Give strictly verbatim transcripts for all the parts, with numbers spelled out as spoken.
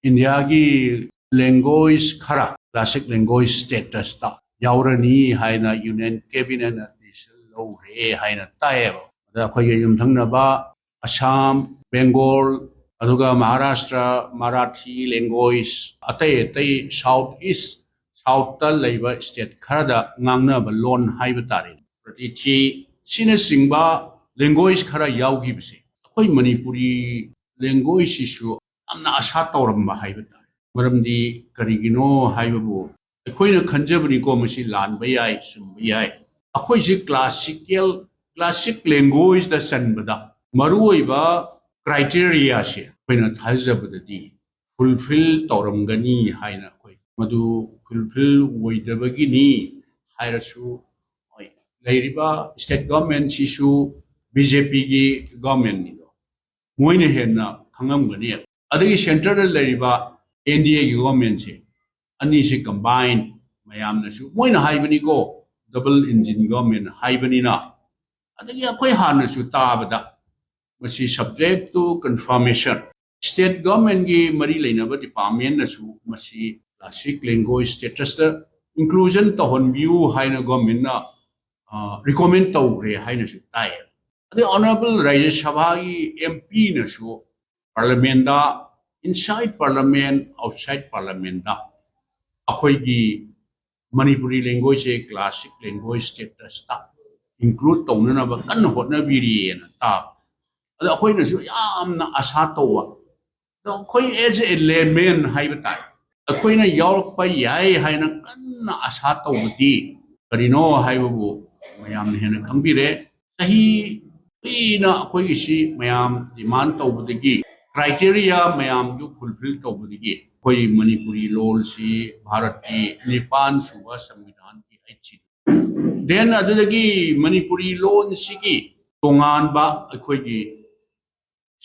ꯏꯟꯗꯤꯌꯥꯒꯤ language ꯈꯔ classic language statusꯇ ꯌꯥꯎꯔꯅꯤ ꯍꯥꯏꯅ Union Cabinetꯅ decision ꯂꯧꯔꯦ ꯍꯥꯏꯅ ꯇꯥꯏꯌꯦꯕ꯫ ꯑꯗ ꯑꯩꯈꯣꯏꯒꯤ ꯌꯨꯝꯊꯪꯅꯕ ꯑꯁꯥꯝ, ꯕꯦꯡꯒꯣꯜ, ꯑꯗꯨꯒ ꯃꯍꯥꯔꯥꯁꯇ꯭ꯔ, ꯃꯔꯥꯊꯤ language, ꯑꯇꯩ ꯑꯇꯩ South East, Southꯇ ꯂꯩꯕ state ꯈꯔꯗ ꯉꯥꯡꯅꯕ ꯂꯣꯟ ꯍꯥꯏꯕ ꯇꯥꯔꯦ, ꯄ꯭ꯔꯇꯤꯊꯤ, ꯁꯤꯅꯆꯤꯡꯕ language ꯈꯔ ꯌꯥꯎꯈꯤꯕꯁꯦ ꯑꯩꯈꯣꯏ ꯃꯅꯤꯄꯨꯔꯤ languageꯁꯤꯁꯨ ꯌꯥꯝꯅ ꯑꯁꯥ ꯇꯧꯔꯝꯕ ꯍꯥꯏꯕ ꯇꯥꯔꯦ꯫ ꯃꯔꯝꯗꯤ ꯀꯔꯤꯒꯤꯅꯣ ꯍꯥꯏꯕꯕꯨ, ꯑꯩꯈꯣꯏꯅ ꯈꯟꯖꯕꯅꯤꯀꯣ, ꯃꯁꯤ ꯂꯥꯟꯕ ꯌꯥꯏ, ꯆꯨꯝꯕ ꯌꯥꯏ, ꯑꯩꯈꯣꯏꯁꯤ classical, classic languageꯇ ꯆꯟꯕꯗ ꯃꯔꯨꯑꯣꯏꯕ criteriaꯁꯦ ꯑꯩꯈꯣꯏꯅ ꯊꯥꯖꯕꯗꯗꯤ fulfill ꯇꯧꯔꯝꯒꯅꯤ ꯍꯥꯏꯅ ꯑꯩꯈꯣꯏ ꯃꯗꯨ fulfill ꯑꯣꯏꯗꯕꯒꯤꯅꯤ ꯍꯥꯏꯔꯁꯨ, ꯍꯣꯏ, ꯂꯩꯔꯤꯕ state governmentꯁꯤꯁꯨ BJPꯒꯤ governmentꯅꯤꯗꯣ, ꯃꯣꯏꯅ ꯍꯦꯟꯅ ꯈꯪꯉꯝꯒꯅꯤ꯫ ꯑꯗꯒꯤ centreꯗ ꯂꯩꯔꯤꯕ NDAꯒꯤ governmentꯁꯦ, ꯑꯅꯤꯁꯤ combine, ꯃꯌꯥꯝꯅꯁꯨ, ꯃꯣꯏꯅ ꯍꯥꯏꯕꯅꯤꯀꯣ, double engine government ꯍꯥꯏꯕꯅꯤꯅ꯫ ꯑꯗꯒꯤ ꯑꯩꯈꯣꯏ ꯍꯥꯟꯅꯁꯨ ꯇꯥꯕꯗ, ꯃꯁꯤ subject to confirmation, state governmentꯀꯤ ꯃꯔꯤ ꯂꯩꯅꯕ departmentꯅꯁꯨ ꯃꯁꯤ classic language statusꯇ inclusion ꯇꯧꯍꯟꯕꯤꯌꯨ ꯍꯥꯏꯅ governmentꯅ recommend ꯇꯧꯈ꯭ꯔꯦ ꯍꯥꯏꯅꯁꯨ ꯇꯥꯏ꯫ ꯑꯗꯩ Honourable Rajya Sabhaꯒꯤ MPꯅꯁꯨ parliamentꯗ, inside parliament, outside parliamentꯗ ꯑꯩꯈꯣꯏꯒꯤ ꯃꯅꯤꯄꯨꯔꯤ languageꯁꯦ classic language statusꯇ include ꯇꯧꯅꯅꯕ ꯀꯟꯅ ꯍꯣꯠꯅꯕꯤꯔꯤꯑꯅ ꯇꯥꯕ꯫ ꯑꯗꯣ ꯑꯩꯈꯣꯏꯅꯁꯨ ꯌꯥꯝꯅ ꯑꯁꯥ ꯇꯧꯕ, ꯑꯗꯣ ꯑꯩꯈꯣꯏ as a layman ꯍꯥꯏꯕ ꯇꯥꯔꯦ, ꯑꯩꯈꯣꯏꯅ ꯌꯥꯎꯔꯛꯄ ꯌꯥꯏ ꯍꯥꯏꯅ ꯀꯟꯅ ꯑꯁꯥ ꯇꯧꯕꯗꯤ ꯀꯔꯤꯅꯣ ꯍꯥꯏꯕꯕꯨ ꯃꯌꯥꯝꯅ ꯍꯦꯟꯅ ꯈꯪꯕꯤꯔꯦ꯫ ꯆꯍꯤ ꯀꯨꯏꯅ ꯑꯩꯈꯣꯏꯒꯤꯁꯤ ꯃꯌꯥꯝ demand ꯇꯧꯕꯗꯒꯤ, criteria ꯃꯌꯥꯝꯗꯨ fulfill ꯇꯧꯕꯗꯒꯤ ꯑꯩꯈꯣꯏ ꯃꯅꯤꯄꯨꯔꯤ ꯂꯣꯟꯁꯤ ꯚꯥꯔꯠꯀꯤ ꯅꯤꯄꯥꯟ ꯁꯨꯕ ꯁꯪꯕꯤꯙꯥꯟꯒꯤ ꯑꯩꯠꯁꯤ꯫ Then ꯑꯗꯨꯗꯒꯤ ꯃꯅꯤꯄꯨꯔꯤ ꯂꯣꯟꯁꯤꯒꯤ ꯇꯣꯉꯥꯟꯕ ꯑꯩꯈꯣꯏꯒꯤ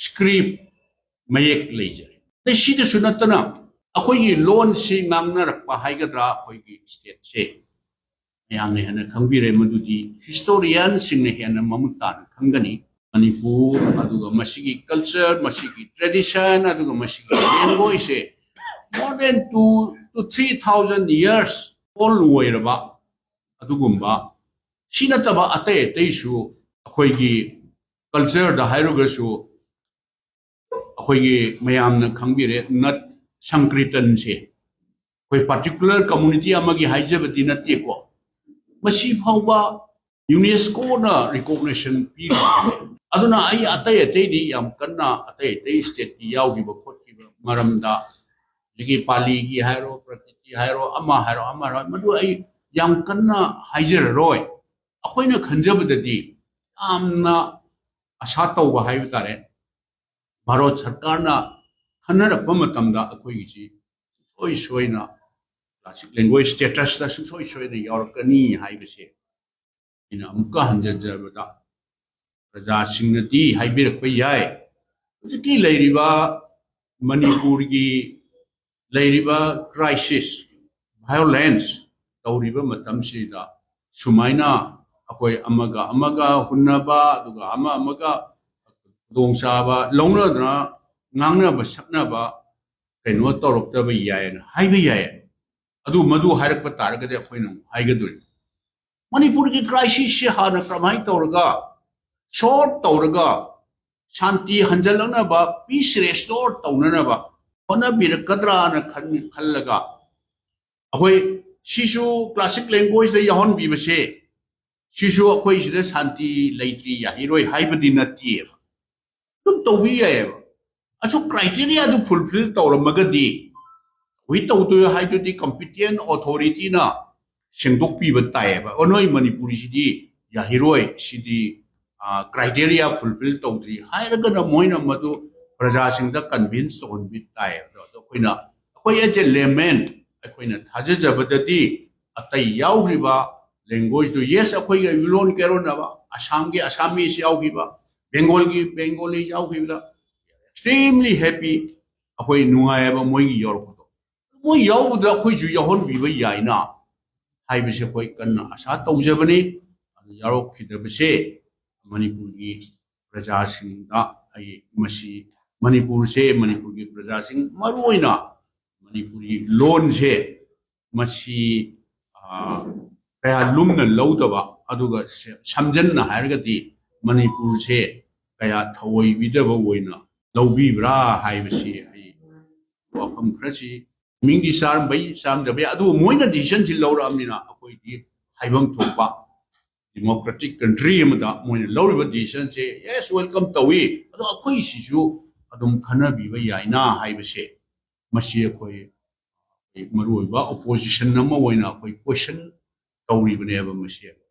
script, ꯃꯌꯦꯛ ꯂꯩꯖꯔꯦ꯫ ꯑꯗꯩ ꯁꯤꯗꯁꯨ ꯅꯠꯇꯅ ꯑꯩꯈꯣꯏꯒꯤ ꯂꯣꯟꯁꯤ ꯉꯥꯡꯅꯔꯛꯄ ꯍꯥꯏꯒꯗ꯭ꯔꯥ, ꯑꯩꯈꯣꯏꯒꯤ stateꯁꯦ ꯃꯌꯥꯝꯅ ꯍꯦꯟꯅ ꯈꯪꯕꯤꯔꯦ, ꯃꯗꯨꯗꯤ historianꯁꯤꯡꯅ ꯍꯦꯟꯅ ꯃꯃꯨꯠ ꯇꯥꯅ ꯈꯪꯒꯅꯤ꯫ ꯃꯅꯤꯄꯨꯔ, ꯑꯗꯨꯒ ꯃꯁꯤꯒꯤ culture, ꯃꯁꯤꯒꯤ tradition, ꯑꯗꯨꯒ ꯃꯁꯤꯒꯤ languageꯁꯦ more than two to three thousand years old ꯑꯣꯏꯔꯕ ꯑꯗꯨꯒꯨꯝꯕ, ꯁꯤ ꯅꯠꯇꯕ ꯑꯇꯩ ꯑꯇꯩꯁꯨ ꯑꯩꯈꯣꯏꯒꯤ cultureꯗ ꯍꯥꯏꯔꯒꯁꯨ, ꯑꯩꯈꯣꯏꯒꯤ ꯃꯌꯥꯝꯅ ꯈꯪꯕꯤꯔꯦ, ꯅꯠ ꯁꯪꯀ꯭ꯔꯤꯇꯟꯁꯦ ꯑꯩꯈꯣꯏ particular community ꯑꯃꯒꯤ ꯍꯥꯏꯖꯕꯗꯤ ꯅꯠꯇꯦꯀꯣ, ꯃꯁꯤ ꯐꯥꯎꯕ UNESCOꯅ recognition ꯄꯤꯔꯤ꯫ ꯑꯗꯨꯅ ꯑꯩ ꯑꯇꯩ ꯑꯇꯩꯗꯤ ꯌꯥꯝ ꯀꯟꯅ, ꯑꯇꯩ ꯑꯇꯩ stateꯀꯤ ꯌꯥꯎꯈꯤꯕ ꯈꯣꯠꯈꯤꯕ ꯃꯔꯝꯗ, ꯑꯗꯒꯤ ꯄꯥꯂꯤꯒꯤ ꯍꯥꯏꯔꯣ, ꯄ꯭ꯔꯀꯤꯇꯤ ꯍꯥꯏꯔꯣ, ꯑꯃ ꯍꯥꯏꯔꯣ, ꯑꯃ ꯍꯥꯏꯔꯣ, ꯃꯗꯨ ꯑꯩ ꯌꯥꯝ ꯀꯟꯅ ꯍꯥꯏꯖꯔꯔꯣꯏ꯫ ꯑꯩꯈꯣꯏꯅ ꯈꯟꯖꯕꯗꯗꯤ ꯌꯥꯝꯅ ꯑꯁꯥ ꯇꯧꯕ ꯍꯥꯏꯕ ꯇꯥꯔꯦ, ꯚꯥꯔꯠ ꯁꯔꯀꯥꯔꯅ ꯈꯟꯅꯔꯛꯄ ꯃꯇꯝꯗ ꯑꯩꯈꯣꯏꯒꯤꯁꯤ ꯁꯨꯡꯁꯣꯏ ꯁꯣꯏꯅ classic language statusꯇ ꯁꯨꯡꯁꯣꯏ ꯁꯣꯏꯅ ꯌꯥꯎꯔꯛꯀꯅꯤ ꯍꯥꯏꯕꯁꯦ ꯑꯩꯅ ꯑꯃꯨꯛꯀ ꯍꯟꯖꯤꯟꯖꯕꯗ, ꯄ꯭ꯔꯖꯥꯁꯤꯡꯅꯗꯤ ꯍꯥꯏꯕꯤꯔꯛꯄ ꯌꯥꯏ, ꯍꯧꯖꯤꯛꯀꯤ ꯂꯩꯔꯤꯕ ꯃꯅꯤꯄꯨꯔꯒꯤ ꯂꯩꯔꯤꯕ crisis, violence ꯇꯧꯔꯤꯕ ꯃꯇꯝꯁꯤꯗ ꯁꯨꯃꯥꯏꯅ ꯑꯩꯈꯣꯏ ꯑꯃꯒ ꯑꯃꯒ ꯍꯨꯟꯅꯕ, ꯑꯗꯨꯒ ꯑꯃ ꯑꯃꯒ ꯈꯨꯗꯣꯡꯆꯥꯕ ꯂꯧꯅꯗꯅ ꯉꯥꯡꯅꯕ ꯁꯛꯅꯕ ꯀꯩꯅꯣ ꯇꯧꯔꯛꯇꯕ ꯌꯥꯏꯅ ꯍꯥꯏꯕ ꯌꯥꯏ꯫ ꯑꯗꯨ ꯃꯗꯨ ꯍꯥꯏꯔꯛꯄ ꯇꯥꯔꯒꯗꯤ ꯑꯩꯈꯣꯏꯅ ꯑꯃꯨꯛ ꯍꯥꯏꯒꯗꯣꯔꯤꯕ, ꯃꯅꯤꯄꯨꯔꯒꯤ crisisꯁꯦ ꯍꯥꯟꯅ ꯀꯔꯝꯍꯥꯏꯅ ꯇꯧꯔꯒ solve ꯇꯧꯔꯒ ꯁꯥꯟꯇꯤ ꯍꯟꯖꯜꯂꯛꯅꯕ, peace restore ꯇꯧꯅꯅꯕ ꯍꯣꯠꯅꯕꯤꯔꯛꯀꯗ꯭ꯔꯥꯅ ꯈꯟ-, ꯈꯜꯂꯒ, ꯑꯩꯈꯣꯏ ꯁꯤꯁꯨ classic languageꯇ ꯌꯥꯎꯍꯟꯕꯤꯕꯁꯦ, ꯁꯤꯁꯨ ꯑꯩꯈꯣꯏ ꯁꯤꯗ ꯁꯥꯟꯇꯤ ꯂꯩꯇ꯭ꯔꯤ, ꯌꯥꯍꯤꯔꯣꯏ ꯍꯥꯏꯕꯗꯤ ꯅꯠꯇꯦꯕ꯫ ꯑꯗꯨꯝ ꯇꯧꯕꯤ ꯌꯥꯏꯌꯦꯕ꯫ ꯑꯁꯨꯛ criteriaꯗꯨ fulfil ꯇꯧꯔꯝꯃꯒꯗꯤ, ꯍꯧꯖꯤꯛ ꯇꯧꯗꯣꯏ ꯍꯥꯏꯗꯨꯗꯤ competent authorityꯅ ꯁꯦꯡꯗꯣꯛꯄꯤꯕ ꯇꯥꯏꯌꯦꯕ꯫ "ꯑꯣ, ꯅꯣꯏ ꯃꯅꯤꯄꯨꯔꯤꯁꯤꯗꯤ ꯌꯥꯍꯤꯔꯣꯏ, ꯁꯤꯗꯤ, ꯑ, criteria fulfil ꯇꯧꯗ꯭ꯔꯤ" ꯍꯥꯏꯔꯒꯅ ꯃꯣꯏꯅ ꯃꯗꯨ ꯄ꯭ꯔꯖꯥꯁꯤꯡꯗ convince ꯇꯧꯍꯟꯕꯤ ꯇꯥꯏꯌꯦꯕ꯫ ꯑꯗꯣ ꯑꯩꯈꯣꯏꯅ, ꯑꯩꯈꯣꯏ as a layman, ꯑꯩꯈꯣꯏꯅ ꯊꯥꯖꯖꯕꯗꯗꯤ ꯑꯇꯩ ꯌꯥꯎꯈ꯭ꯔꯤꯕ languageꯇꯨ, yes, ꯑꯩꯈꯣꯏꯒꯤ ꯂꯣꯟ ꯀꯩꯔꯣꯟꯅꯕ, ꯑꯁꯥꯝꯒꯤ Assamese ꯌꯥꯎꯈꯤꯕ, ꯕꯦꯡꯒꯣꯜꯒꯤ Bengali ꯌꯥꯎꯈꯤꯕꯗ extremely happy, ꯑꯩꯈꯣꯏ ꯅꯨꯡꯉꯥꯏꯌꯦꯕ ꯃꯣꯏꯒꯤ ꯌꯥꯎꯔꯛꯄꯗꯣ꯫ ꯃꯣꯏ ꯌꯥꯎꯕꯗ ꯑꯩꯈꯣꯏꯁꯨ ꯌꯥꯎꯍꯟꯕꯤꯕ ꯌꯥꯏꯅ ꯍꯥꯏꯕꯁꯦ ꯑꯩꯈꯣꯏ ꯀꯟꯅ ꯑꯁꯥ ꯇꯧꯖꯕꯅꯤ꯫ ꯑꯗꯨ ꯌꯥꯎꯔꯛꯈꯤꯗꯕꯁꯦ ꯃꯅꯤꯄꯨꯔꯒꯤ ꯄ꯭ꯔꯖꯥꯁꯤꯡꯗ ꯑꯩ ꯃꯁꯤ ꯃꯅꯤꯄꯨꯔꯁꯦ, ꯃꯅꯤꯄꯨꯔꯒꯤ ꯄ꯭ꯔꯖꯥꯁꯤꯡ, ꯃꯔꯨꯑꯣꯏꯅ ꯃꯅꯤꯄꯨꯔꯤ ꯂꯣꯟꯁꯦ, ꯃꯁꯤ ꯀꯌꯥ ꯂꯨꯝꯅ ꯂꯧꯗꯕ, ꯑꯗꯨꯒ ꯁꯝꯖꯟꯅ ꯍꯥꯏꯔꯒꯗꯤ ꯃꯅꯤꯄꯨꯔꯁꯦ ꯀꯌꯥ ꯊꯑꯣꯏꯕꯤꯗꯕ ꯑꯣꯏꯅ ꯂꯧꯕꯤꯕ꯭ꯔꯥ ꯍꯥꯏꯕꯁꯤ ꯑꯩ ꯋꯥꯐꯝ ꯈꯔꯁꯤ ꯃꯤꯡꯗꯤ ꯆꯥꯔꯝꯕꯩ ꯆꯥꯔꯝꯗꯕ ꯌꯥꯏ, ꯑꯗꯨꯕꯨ ꯃꯣꯏꯅ ꯗꯤꯁꯤꯖꯟꯁꯤ ꯂꯧꯔꯛꯑꯕꯅꯤꯅ ꯑꯩꯈꯣꯏꯗꯤ ꯍꯥꯏꯐꯝ ꯊꯣꯛꯄ ꯗꯤꯃꯣꯀ꯭ꯔꯦꯇꯤꯛ ꯀꯟꯇ꯭ꯔꯤ ꯑꯃꯗ ꯃꯣꯏꯅ ꯂꯧꯔꯤꯕ ꯗꯤꯁꯤꯖꯟꯁꯦ ꯌꯦꯁ, ꯋꯦꯜꯀꯝ ꯇꯧꯏ, ꯑꯗꯣ ꯑꯩꯈꯣꯏꯁꯤꯁꯨ ꯑꯗꯨꯝ ꯈꯟꯅꯕꯤꯕ ꯌꯥꯏꯅ ꯍꯥꯏꯕꯁꯦ, ꯃꯁꯤ ꯑꯩꯈꯣꯏ ꯃꯔꯨꯑꯣꯏꯕ ꯑꯣꯄꯣꯖꯤꯁꯟ ꯑꯃ ꯑꯣꯏꯅ ꯑꯩꯈꯣꯏ ꯀꯣꯏꯁꯟ ꯇꯧꯔꯤꯕꯅꯦꯕ ꯃꯁꯤ꯫